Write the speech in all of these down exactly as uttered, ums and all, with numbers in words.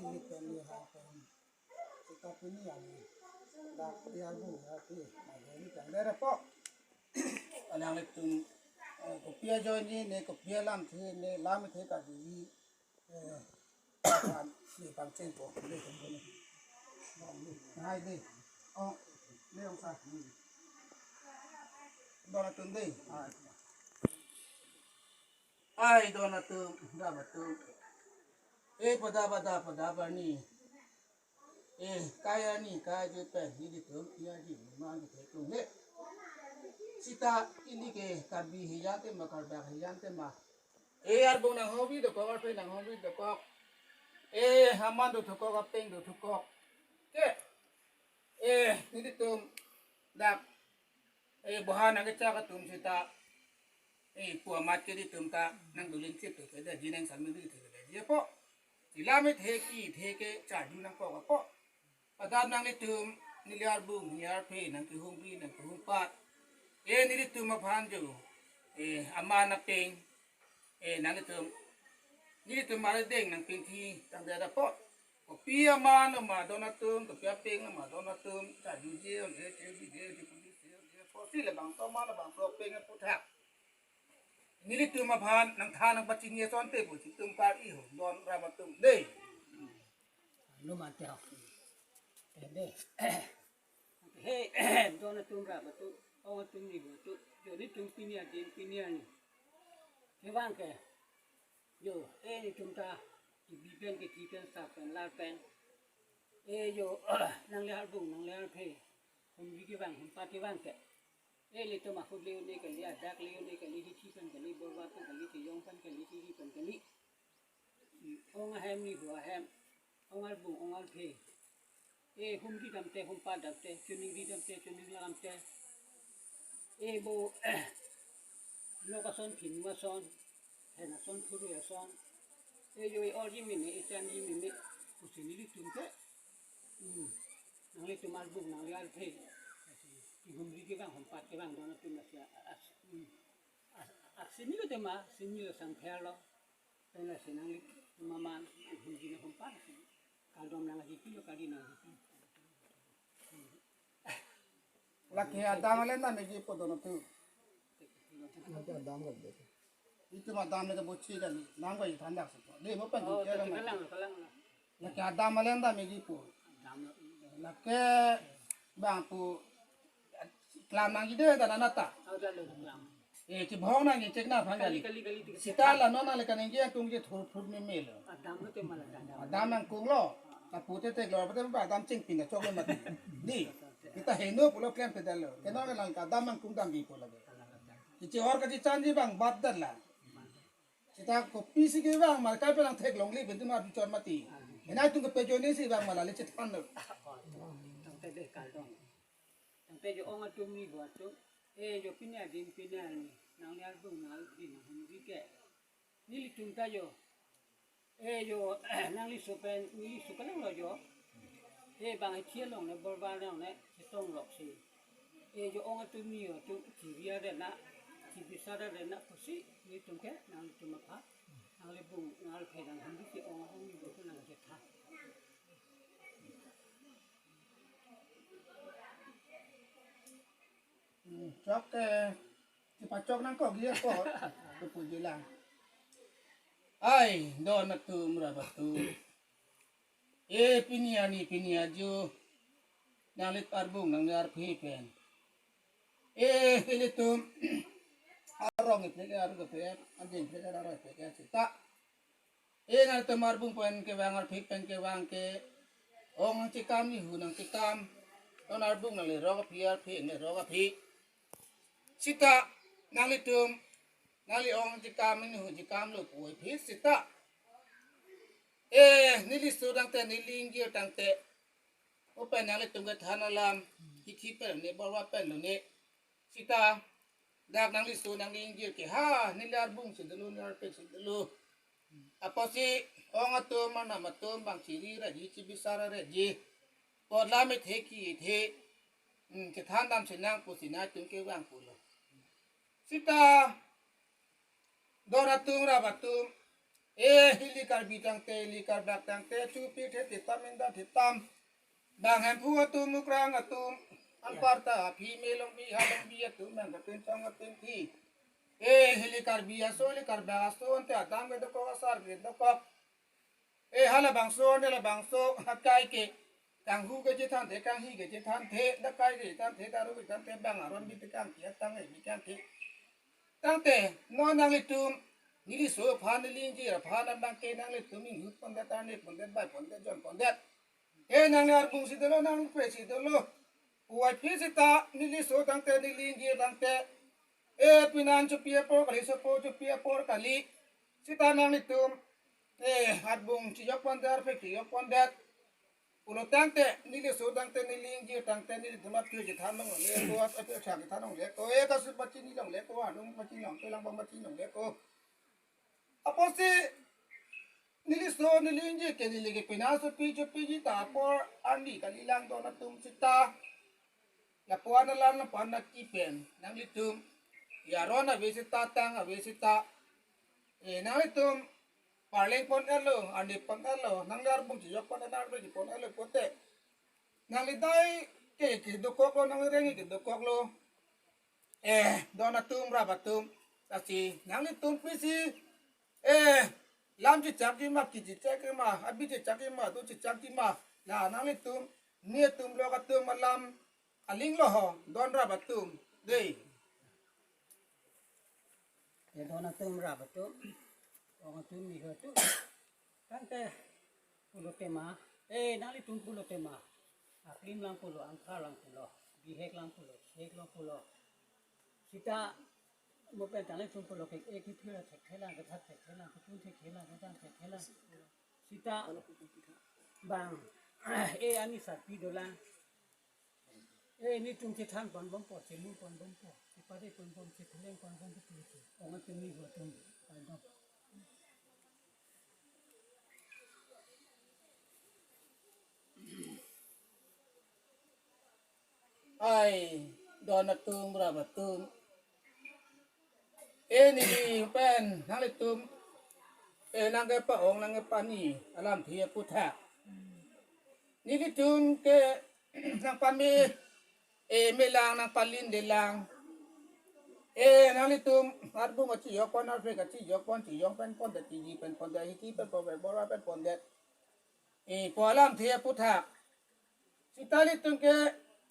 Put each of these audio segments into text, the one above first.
Pini hapon. Sita pini yang dak dia bu ya pi. Nah, ini kan dere po. Alanglitum, eh, kopi ajoine, kopi alamthe ne, lamthe kali. Eh, kan, ni pangcheng po, ni pangcheng po. Hai dei. Oh, ni ong sa. Don atum dei. Hai. Ai don atum, dam atum. Eh, pada, pada, pada, pada ni. Eh, kaya ni, kaya je pen, ni di tum, iya di, mang di tum le. Sita ini ke, Karbi hiyan te ma, Karbak hiyan te ma. Eh, arbung nanghongvi dokok, arphe nanghongvi dokok. Eh, aman do thukok, apeng do thukok. Ke. Eh, ni di tum, dak. Eh, boha nangkechak atum sita. Eh, pu amat ke di tum ta nangdulin chip tu ke da jinang sambil di tu ke da ji po. Sila me theki theke chaju nangkok po. Padam nanglitum, neli arbung, neli arphe, nangkehumri, nangkehumpat. Eh, nelitum aphan jo. Eh, aman apeng. Eh, nanglitum. Nelitum mare deng nangpingthi tangdet apot. Kopi aman ma don atum, kopi apeng ma don atum, chajuje, eh, eh, bide, eh, eh, eh, eh, kosi labangso ma labangso apeng aputhak. Nelitum aphan nangthan nangpachini asonte pu chitum kar-i ho, don ram atum dei. Anu mate ho. Dei. He, don atum, ram atum, ong atum, nihu atum, jo nelitum pini adin pini arni kevang ke, jo, eh, nelitum ta, kebi pen, kethi pen, sap pen, lar pen, eh, jo, nangli arbung, nangli arphe, humri kevang, humpat kevang ke, eh, ilitum ahut le-un-e kali, adak le-un-e kali, hithi pen kali, borva pen kali, kejong pen kali, kiri pen kali. Ong ahem, nihu ahem, ong arbung, ong arphe. Eh, humri damte, humpat damte, choningri damte, choningri damte. Eh, bo, nok ason, phinu ason, hen ason, phurui ason. Eh, jo, eh, orji meme, eh, chanji meme, pusi nelitum ke. Hmm. Nanglitum arbung, nangli arphe. Kehumri kevang, humpat kevang, don atum lasi, as, hmm. As, as, sini lo tema, sini lo sangpher lo. Pen lasi nanglitum aman, humri nang humpat lasi. Kardom nang lagi kilo, kali nang lagi kilo. Lake adam alem dam-ikji pu don atum. Lake adam alem dam-ikji. Itum adam le bochi dan nang bai thandak si. Dei mo pen. Oh, tu ke kalang, kalang. Lake adam alem dam-ikji pu. Adam. Lake bang pu klam nangji dei dan anata. Oh, dan lo klam. Eh, chibhong nangji chek na aphan kali, kali. Kali, kali, kali. Sita la non ale kaningje kungje thur phur meme lo. Adam lo tema la adam. Adam nangkung lo. Kapute tek lo, pute ba adam chingpin na chok lo mati. Dei. Kita heno pulo klempe dal lo. Keno ka lang ka adam nangkung damji pu lake. Chichi or kachichanji bang bat dal la. Sita kopisi kevang ma kai pen nangtheklongle pen tu ma bichor mati. Ena tung kepejoine si vang ma la le chethan lo. Tangte dei kardom. Tangte jo ong atum, nihu atum. Eh, jo pini adin pini arni, nangli arbung, nangli arphe, nanghumri ke, nelitum ta jo. Eh, jo, nangliso pen, neliso kalang lo jo. Eh, bang hithi along ne, borva along ne, chetong lok si. Eh, jo ong atum, nihu atum, chibi arena, chibisar arena, pusi nelitum ke, nanglitum aphan, nangli bung, nangli arphe, nanghumri ke, ong atum, nihu atum nangchethan. Hmm, chok ke, kepachok nangkok dia kok, kepuji lang. Ai, don atum, ram atum. Eh, pini arni, pini ajo, nangli arbung, nangli arphe pen. Eh, ilitum, arong iplek, arong iplek, anjing iplek, arong iplek, sita. Eh, nangtum arbung pen kevang, arphe pen kevang ke, ong nangchekam, nihu nangchekam, non arbung nangli rok aphi, arphe nangli rok aphi. Sita, nanglitum, nangli ong chekam, nihu chekam lo pu aphi sita. Eh, neliso tangte, neli ingjir tangte. Open nanglitum kethan alam, hithi pen ne, borva pen lo ne. Sita, dak nangliso nangli ingjir ke, ha, neli arbung si dolo, neli arphe si dolo. Apotsi, ong atum, arnam atum, bang chiri raji, chibisar raji. Apot lam ethe ki ethe, hmm, kethan damsi nang pusi nangtum kevang pulo. Sita, don atum, ram atum, Eh, ili Karbi tangte, ili Karbak tangte, chupithe thitam, inda thitam. Bang Hemphu atum, Mukrang atum, anparta aphi, Melongbi, Halongbi atum, bang kapinchong atum thi. Eh, ili Karbi aso, ili Karbak aso, ante adam kedokok, asar kedokok. Eh, halabangso, ne labangso, hakai ke. Kanghu kachethanthe, kanghi kachethanthe, dakai kachethanthe, daru kachethanthe, bang aron bi tekang ke, tang eh, bi kang ke. Tangte, non nanglitum, neliso aphan, neli ingjir aphan, abang ke nanglitum inghut pondet, arni pondet, bai pondet, jon pondet. Eh, nangli arbung si dolo, nangli pre si dolo. Puvoiphit seta, neliso tangte, neli ingjir tangte. Eh, pinan chopi apor kali, sopo chopi apor kali. Seta nanglitum, eh, arbung chijok pondet, arpek chijok pondet. Pulo tangte, neliso tangte, neli ingjir tangte, nelitum aphi chethan longle ko, aphi chethan longle ko, eh, kasu pachini longle ko, anung pachini longle, langbang pachini longle ko. Apotsi, neliso, neli ingjir ke neli ke pinan chopi, chopiji ta apor, arni kalilang don atum seta. Lapuan alam, lapuan naki pen, nanglitum, yaron ave seta, tang ave seta. Eh, nanglitum, parleng pon-etlo, arni pon-etlo, nangli arbung chijok pon-et, nangli pon-etlo, pote. Nangli dai ke, kedokoklo, nangli reng kedokoklo. Eh, don atum, rap atum, lasi, nanglitum pisi, eh, lam chechakji ma, ki chechakji ma, abi chechakji ma, do chechakji ma, la nanglitum, netum lok atum alam, aling lo ho, don rap atum, dei. Ya, don atum, rap atum, ong atum, niho atum. Tangte pulo tema, eh, nanglitum pulo tema. Aklim lang pulo, angkar lang pulo, bihek lang pulo, sek lang pulo. Seta mo pen tangli tum pulo ke, eh, kiphir thekthelang, kethat thekthelang, kechun thekthelang, kedang thekthelang. Seta bang, eh, ani sarpi dolang. Eh, netum chethan pon bompo, chemun pon bompo, chepare pon bom, chepheleng pon bom, betul betul. Ong atum niho atum, pon bom. Ai, don atum, rap atum. Eh, neli pen, nanglitum. Eh, nangkepa-ong, nangkepani, alamthe aputhak. Nelitum ke, nangpame, eh, melang, nangpalin delang. Eh, nanglitum, arbung kachijok pon, arpek kachijok pon, chijok pen pondet, chiji pen pondet, hiti pen pondet, bor-a pen pondet. Eh, pu alamthe aputhak. Seta nelitum ke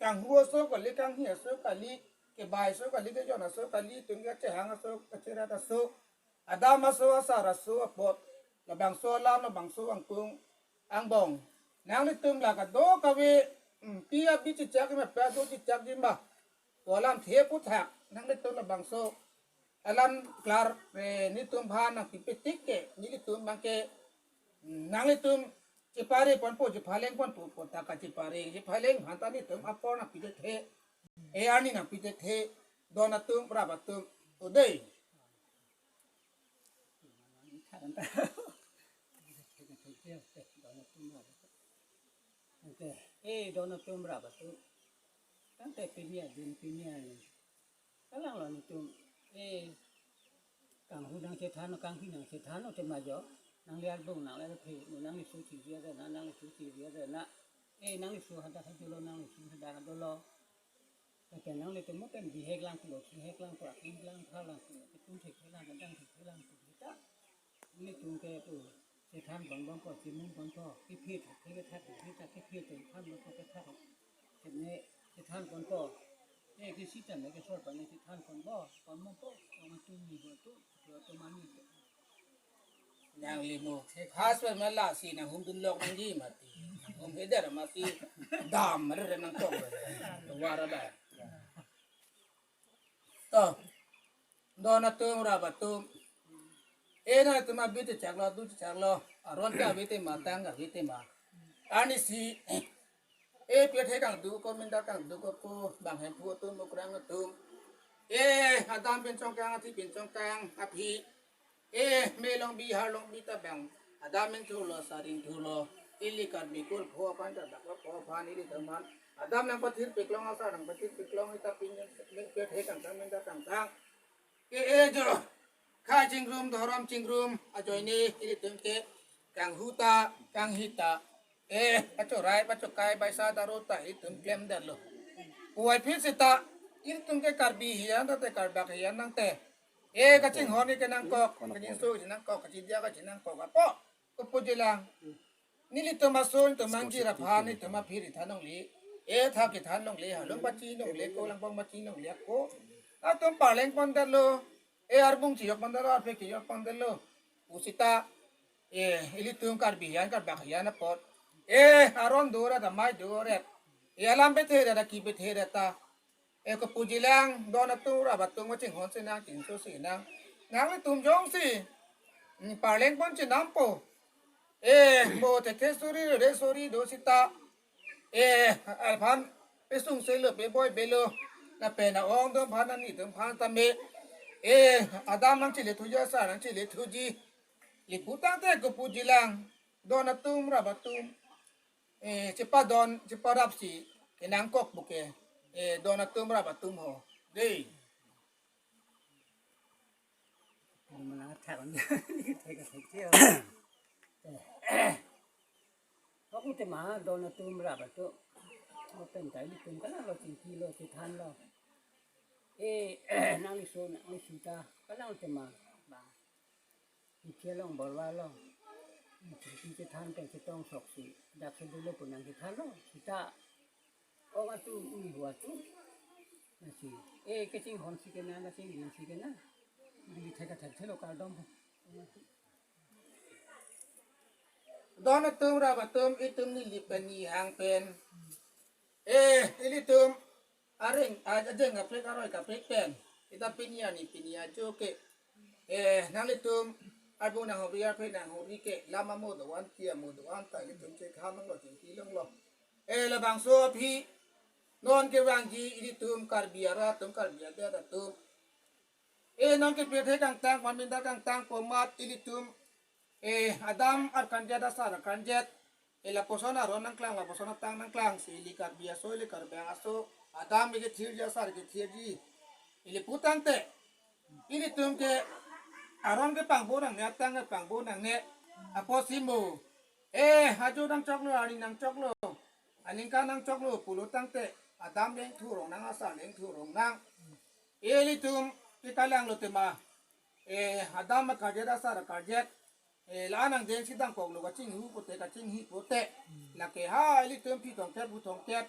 kanghu aso kali, kanghi aso kali, kebai aso kali, kejon aso kali, itum ke kachehang aso, kacherat aso, adam aso, asar aso apot, labangso alam, labangso angkung, angbong. Nanglitum la kadokave, mm, pi abi chechakji ma, pi ado chechakji ma, pu alamthe aputhak, nanglitum labangso alam klar, eh, netum aphan nangpipetik ke, nelitum abang ke, mm, nanglitum chepare ponpo, chephaleng ponpo, pu ta kachepare, chephaleng aphan ta netum apor nangpithekthe, eh, arni nangpithekthe, don atum, rap atum, o dei. Tangte, eh, don atum, rap atum. Tangte pini adin, pini arni. Kalang lo netum, eh, kanghu nangchethan, kanghi nangchethan, o tema jo, nangli arbung, nangli arphe, nangliso chiji aja na, nangliso chiji aja na, eh, nangliso hadak dolo, nangliso hadak dolo. Lake nanglitum mo pen bihek lang pulo, sihek lang pulo, aklim lang, phar lang pulo, kechun thekthelang, kedang thekthelang pulo, seta netum ke pu chethan pon bompo, chemun ponpo, kephi thek, thek kethat, thek kethat, kephi thek than bompo, kethat. Kene chethan ponpo. Eh, ke seta ne kesor pa ne chethan ponpo, pon bompo, ong atum niho atum, niho atum ani. Nangli mo, ke khas pa ma lasi nanghumdun lok nangji mati. Nanghumhedar mati, dam, ada nangtong. Luar ada. To, don atum, rap atum. Eh, nangtum abi chechaklo, adu chechaklo. Aron ke ave tema, tang ke ave tema. Arnisi, eh, pirthe kangduk ko, mindat kangduk ko, pu bang Hemphu atum, Mukrang atum. Eh, adam pinchong kang, athi pinchong kang, aphi. Eh, Melongbi, Halongbi ta bang. Adam ingthurlo, asar ingthurlo. Ili Karbi kulpo aphan ta dak po aphan, ilitum aphan. Adam nangpathirpiklong, asar nangpathirpiklong, seta pin, pin, pirthe kangtang, mindat kangtang. Ke eh jo. Khei chingrum, dhorom chingrum ajoine ilitum ke kanghu ta, kanghi ta, eh, pachorai pachokai baisa daro ta ilitum klemdetlo. Puvoiphit seta ilitum ke Karbi hiyan ta te, Karbak hiyan nang te, eh, kachinghon ke nangkok, kachinso ke nangkok, kachidia ke nangkok apo. Kopuji lang, nelitum ason atum angjir aphan, nelitum aphi ri than longle, eh, thak kethan longle, halong pachi longle, ko langpong pachi longle ako. Atum parleng pondetlo, eh, arbung chiyok pondetlo, arphe kejok pondetlo. Pusita, eh, ilitum Karbi hiyan, Karbak hiyan apot, eh, aron do ra damai do re, eh, alam bethe ra ki bethe ra ta. Eh, kopuji lang, don atum rap atum kachinghon si nang, chingso si nang. Nanglitum jongsi, hmm, parleng pon chenampo, eh, mo thethe suri, re suri do seta, eh, aphan pesung selo, peboi belo, lapen a-ong atum aphan, ani atum aphan tame, eh, adam nangchele thuji, asar nangchele thuji. Ili putangte kopuji lang, don atum rap atum, eh, chepadon, cheparap si kenangkok puke, eh, don atum rap atum ho. Dei. Mana thak on. Thak thak thak. Ako tema don atum rap atum. Open ta ilitum kalanglo, chingkilo, chethanlo. Eh, nangliso, nangliso ta kalanglo tema. Ba. Iche long borwa long. Iche chethan pen chetong sok si. Dak si dolo pu nangchethanlo. Seta ong atum, ui hu atum. Lasi, eh, kachinghon si kenang, kachingdin si kenang. Di thek thek thelo kardom. Don atum rap atum, itum neli pen nihang pen, eh, ilitum areng, a-, ajeng kaprek, aroi kaprek pen, ita pini ani pini ajo ke, eh, nanglitum arbung nanghori, arphe nanghori ke, lam amo do-an, ti amo do-an ta ilitum chekham longlo, chingki longlo. Eh, labangso aphi non kevangji ilitum Karbi arat atum, Karbi adet atum, eh, non kepirthe kangtang, paminda kangtang pu amat ilitum, eh, adam arkanjet, asar arkanjet, eh, lapuson aron nangklang, lapuson atang nangklang si, ili Karbi aso, ili Karbi aso, adam ikethirji, asar ikethirji. Ili putangte, ilitum ke aron kepangbo nangne, atang kepangbo nangne, apotsi mo, eh, ajo nangchoklo, arni nangchoklo, aningkan nangchoklo pulo tangte, adam leng thu rong nang, asar leng thu rong nang. Ilitum ke kalanglo tema, eh, adam akarjet, asar akarjet, eh, la-an angdeng si dangpoklo, kachinghu pote, kachinghi pote. Lake ha ilitum phi tongtep, hu tongtep,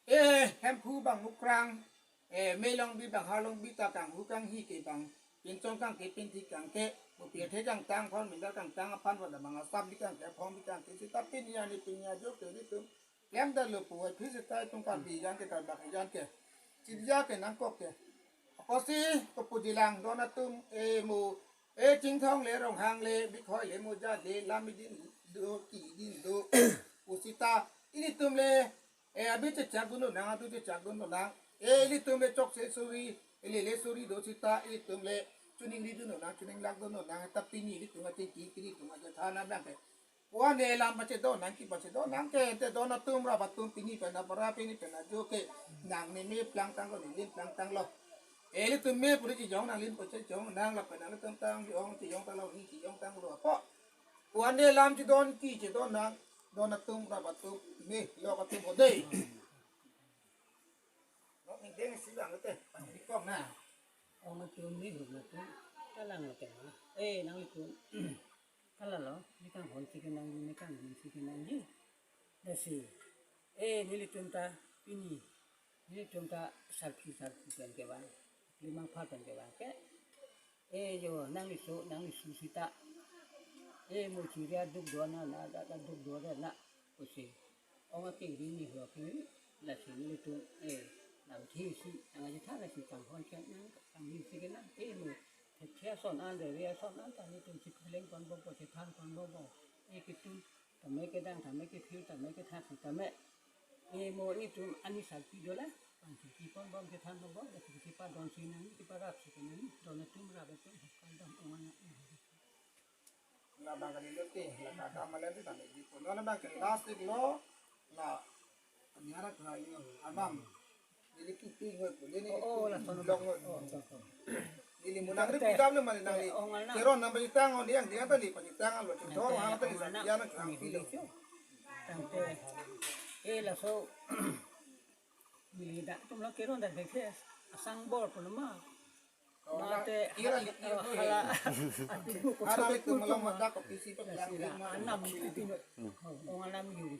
eh, Hemphu bang Mukrang, eh, Melongbi bang Harlongbi ta kanghu kanghi ke bang, pinchong kangke, pinthi kangke, mo pirthe kangtang, phon mindar kangtang aphan, pada bang asap bi kangke, phong bi kangke, seta pini ani pini ajo ke ilitum klemdetlo puvoiphit seta itum Karbi hiyan ke, Karbak hiyan ke, chidia ke nangkok ke. Apotsi kopuji lang, don atum, eh, mo, eh, Chinthong le, Ronghang le, Bikhoi le, Moja le, lam idin do, ki idin do. Pusita ilitum le, eh, abi chechak dun lonang, adu chechak dun lonang. Eh, ilitum le chokche suri, eh, lele suri do seta, ilitum le choningri dun lonang, choninglak dun lonang. Ta pini ilitum achingki, pini ilitum achethan abang ke, puan ne lam pachedon nang, ki pachedon nang ke, te don atum rap atum, pini pen apara, pini pen ajo ke, nang ne me plangtanglo, ne lin plangtanglo. Eh, ilitum me puri chejong nang, lin pu chejong nang, lapen nangtum tang jong, chejong tanglo, ni chejong tanglo apo. Puan ne lam chedon, ki chedon nang, don atum rap atum, me lok atum ho dei. Nok ning deng si bang te, pan di kong na. Ong atum, me hu atum, kalanglo tema. Eh, nanglitum, kalanglo, ne kanghon si kenangji, ne kangdin si kenangji. Lasi, eh, nelitum ta pini, nelitum ta sarpi sarpi pen kevang, limang phar pen kevang ke, eh, jo, nangliso, nangliso seta, eh, mo chiri aduk do na, na, da, da duk do re na, pusi. Ong ating rini hu api, lasi nelitum, eh, lam thi si, nang achethan lasi kanghon si kenang, kangdin si kenang, eh, mo, thethe ason an, rere ason an ta nelitum chipheleng ponbompo, chethan ponbompo. Eh, kitum, tame kedang, tame kethir, tame kethak, tame, eh, mo, nelitum ani sarpi dolang, pangsi ki ponbom, chethan ponbom, lasi kipadon si nang, kiparap si kenang, don atum rap atum, kardom ong anak. Labang kali lo te, la kaka malen te tame di pon. Labang ke last ik lo, la, ni arak ha yo, amam. Jadi kipi ngot, jadi Oh, oh, lason blok ngot. Oh, oh, oh. Neli mo nangri pidam le mane nangli. Ong alam. Keron nang pajitang on yang dia tadi pajitang lo chinthor ha tadi dia nang kang pilo. Tangte, eh, laso bili dak tum lo keron dak dekhe asang bor pun ma. Mate ira li ira hala atibu ko ada itu malam madak ko pisi pe bilang lima. Anam itu. Ong alam yuri.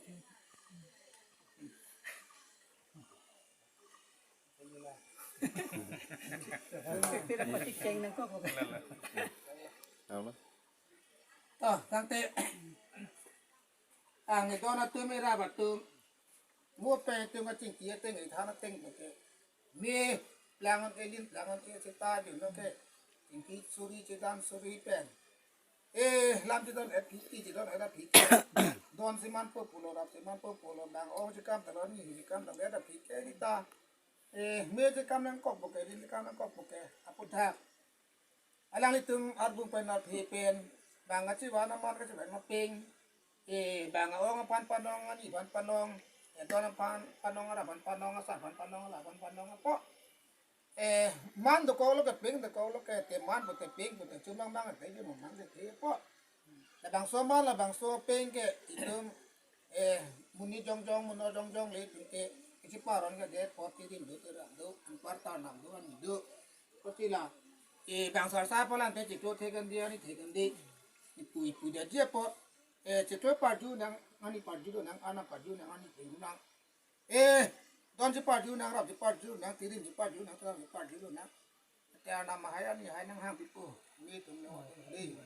Apa? Toh, tangte. Ang idon atum ira batum. Mo pe atum kachingki ateng ithan ateng ke. Me plangon elin plangon e seta dun ke. Chingki suri chedan suri pen. Eh, lam chedon et phiti, chedon et phiti. Don seman po pulo, rap seman po pulo, bang ong chekam talon ni chekam talon et phiti ni ta. Eh, me chekam nangkok bo ke, din chekam nangkok bo ke. Aphuthak. Alanglitum arbung pen arphe pen, bang kachevan amat kachevan mapeng. Eh, bang ong aphan panong ani aphan panong. Eh, don aphan panong, ara aphan panong, asa aphan panong, ala aphan panong apo. Eh, man dokok lo ke peng dokok lo ke, te man bo te peng bo te chumang mang te je mang mang te te po. Labangso man labangso peng ke itum, eh, monit jongjong, monor jongjong le itum ke isi paron ke det po, tirim do, tiram do, anpar tarnam do, ani do. Kosila, eh, bang sarsa palan te chiklo thekan dia ni thekan di. Ipu ipu dia dia po. Eh, chiklo parju nang, ani parju do nang, ana parju nang, ani peng nang. Eh, don cheparju nang, rap cheparju nang, tirim cheparju nang, tarnam cheparju nang. Te arnam ahai ani hai nang hang pipo. Netum nang hang pipo.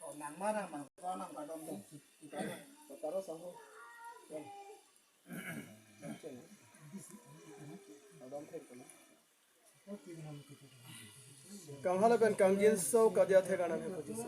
Oh, nang ma nang ma, ko nang kadom ni. Pataro sangho. Kadom thek ko na. Kanghal pen kangjinso kadia thek anang he pajinso.